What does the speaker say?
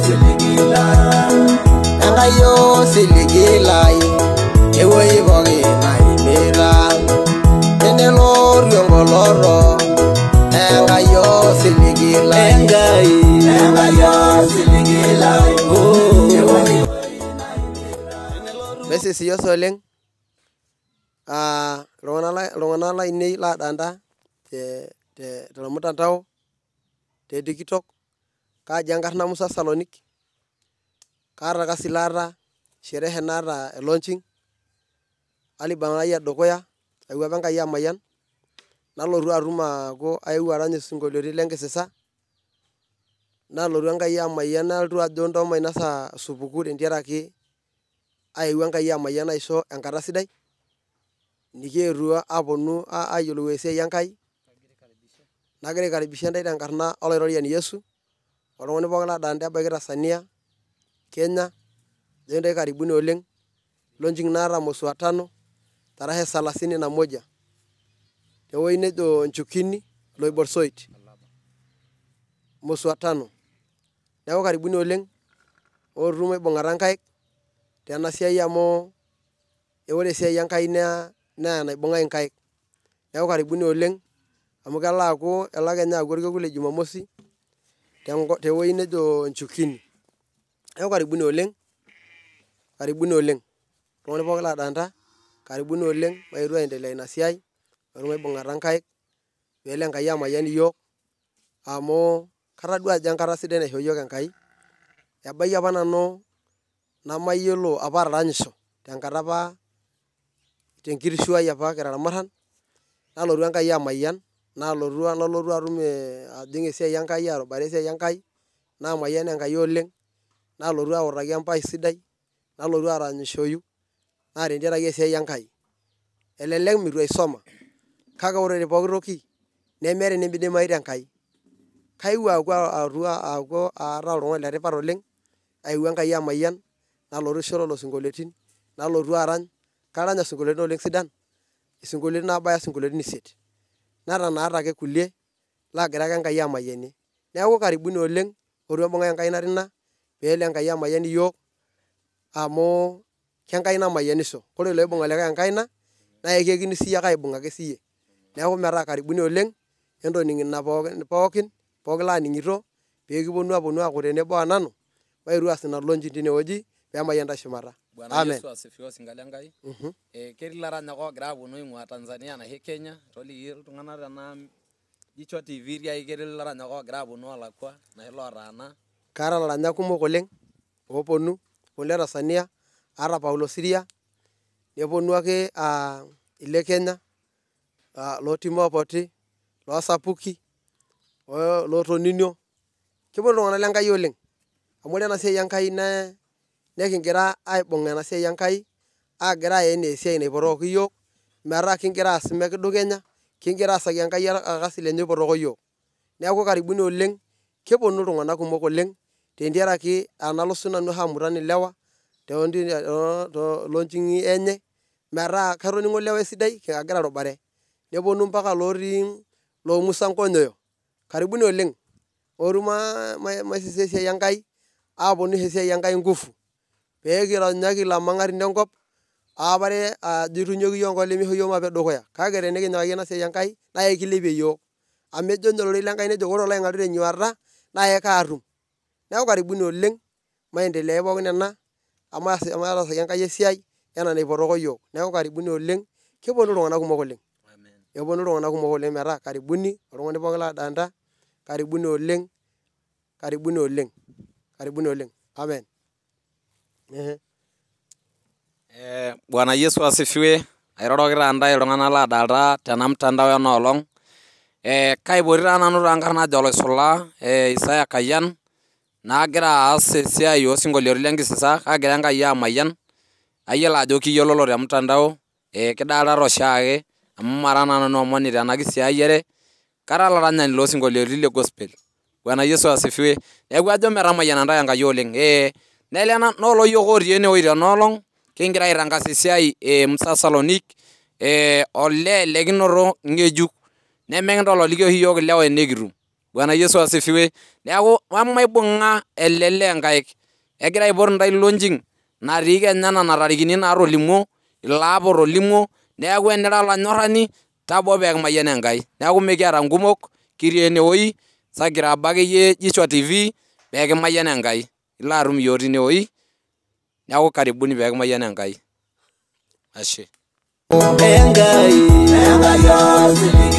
osiligi lai, Enkai osiligi lai, ewueji pooki naimita, tenelotu engoloto, Enkai osiligi lai, Enkai osiligi lai, ewueji. Mesisios oleng iltung'anak lainei ladanta tormutandao te TikTok. Kaaji enkarna Musa Salonik, kaata orkasi laata, sherehe naata e launching album ai edukuya, eewuo apa Enkai amayian, nalotu atum aaku aewuo arany isinkolioitin lenkisisa, nalotu Enkai amayian nalotu ajo ntoo mainosa supukuu tentiaraki aewuo Enkai amayian aisho enkata sidai, nikietuo aponu ayiolou esiai Enkai. Nagira aikaribisha intae tenkarna Olaitoriani Yesu, oltung'ani pooki ladanta ebaiki Tanzania, Kenya, ajo ntae karibuni oleng, launching naata mwezi wa tano, tarehe 31, tewuei nejo Nchukini, Loiborsoit, mwezi wa tano. Neeku karibuni oleng, ootu maibung'ata nkaik tena siai amu ore esiai Enkai naa enaibung'ai inkaik. Neeku karibuni oleng, amu kelo aaku elo kenya aaku orkekun le Jumamosi, tewuei nejo Nchukini. Neeku karibuni oleng, karibuni oleng. Iltung'anak pooki ladanta, karibuni oleng, maetu aendelea ina siai, maetu maibung'ata nkaik, peelo Enkai amayian iyiook, amu katadua ajo enkata sidai naishoo iyiook Enkai. Ebayie apa nanu namayiolo apa ataranyisho tenkata apa tenkitisho ai apa kira irmurran, nalotu Enkai amayian, nalotu atum ajing esiai Enkai, arubare esiai Enkai, naamayian Enkai oleng, nalotu autaki embae sidai, nalotu aranyishoyu, naa tentiaraki esiai Enkai. Elelek mitu aisoma, kake ore te pooki toki nemeeta enimidimayu tenkai. Kaewuo aaku atua aaku ataa oltung'ani letipat oleng, aewuo Enkai amayian, nalotu aisho lelo sinkolioitin, nalotu arany, karanya isinkolioitin oleng sidan, isinkolioitin naabaya isinkolioitin 8. Neton aata ake kulie laagira ake Enkai amayianie. Neeku karibuni oleng, ootu embung'ai enkaina tina, peelo Enkai amayian iyiook, amu kenkai namayianisho. Ore loibung' olikae enkaina, naa ekiekini siyie ake aibung' ake siyie. Neeku metaa karibuni oleng, entoning ina pookin, pookin laaning'ito, pee kiponu aponu aaku tenebo o nanu, maetu aas ina launching tinewueji, peemayian intae shumata. Bwana Amen. Yesu asifiwe osinka le Nkai. Ketii ilaranyak oogira aaponu oing'ua Tanzania anashe Kenya, toliki iltung'anak tena Jicho TV tiaki ketii ilaranyak oogira aaponu oolakua anashe lootaana. Kaata ilaranyak kumok oleng ooponu, le Tanzania, aata Paulo Siria, neponu ake ile Kenya, loo Timo Poti, loo Sapuki, loo Toninio. Keponu iltung'anak le Nkai oleng. Amu ore ena siai Enkai nekigira aibung' ena siai Enkai, aagira aya enaa esiai naipotooki iyiook, metaa kigira aas mekidukenya, kigira aasaki Enkai orkasi lenye oipotoko iyiook. Neeku karibuni oleng, keponu iltung'anak kumok oleng, tentiaraki enalo sinanu amutan ilewa, too launchingi enye, metaa katoning'o ilewa esidai agira arubare. Neponu mpaka lotii loo Musa Nkonyoyo. Karibuni oleng, ootu maisisa esiai Enkai, aaponu aisho esiai Enkai nguvu, pee kironyaki ilo mang'ati lenkop, aapare ajo itunyoki iyiook enkop nemeisho iyiook maape dukuya. Kake tenikinyikaki ena siai Enkai, naa ekilepie iyiook. Amu ejo ninye ororei le Nkai nejo ore oloing'aru tenyuata, naa ekaatum. Neeku karibuni oleng, maendelea pookin ena, amu matasaki Enkai esiai enaa enaipotoko iyiook. Neeku karibuni oleng, keponu iltung'anak kumok oleng. Keponu iltung'anak kumok oleng metaa karibuni, oltung'ani pooki ladanta, karibuni oleng, karibuni oleng, karibuni oleng. Amen. Bwana Yesu asifiwe. Airoroki taa ntae iltung'anak ladalta tena mtandao ena olong. Kaipoti taa nanu toonkarn najo Oloisula Isaya Kayian, nagira aas esiai osinkolioitin lenkisisa, kagira Enkai amayian, ayiolo ajo kiyiololo te mtandao, kidaltata oshiake, amu mara naa nanu omoni tena kisiayiare, kara olaranyani loosinkolioitin le gospel. Bwana Yesu asifiwe. Neeku ajo metamayiana ntae Enkai oleng. Nele noolo yiok otii enewueji tena olong, kigira aitangasa esiai e Musa Salonik, olee lekinoto ng'ejuk, nemekintololikio oshi iyiok ilewa enikitum. Bwana Yesu asifiwe. Neeku emaibung'a ele lee nkaik. Egira aipot intae launching natii kenya nena tarikini naatolimuo, ilo apa otolimuo, neeku enira olanyorrani tabau pee kimayian Enkai. Neeku mikiata nkumok, kitii enewoi, subscribe akeyie Jishwa TV pee kimayian Enkai. Ilo atum iyiok tinewoi, neeku karibuni pee kimayian Enkai. Ashe. Enkai. Enkai osiligi.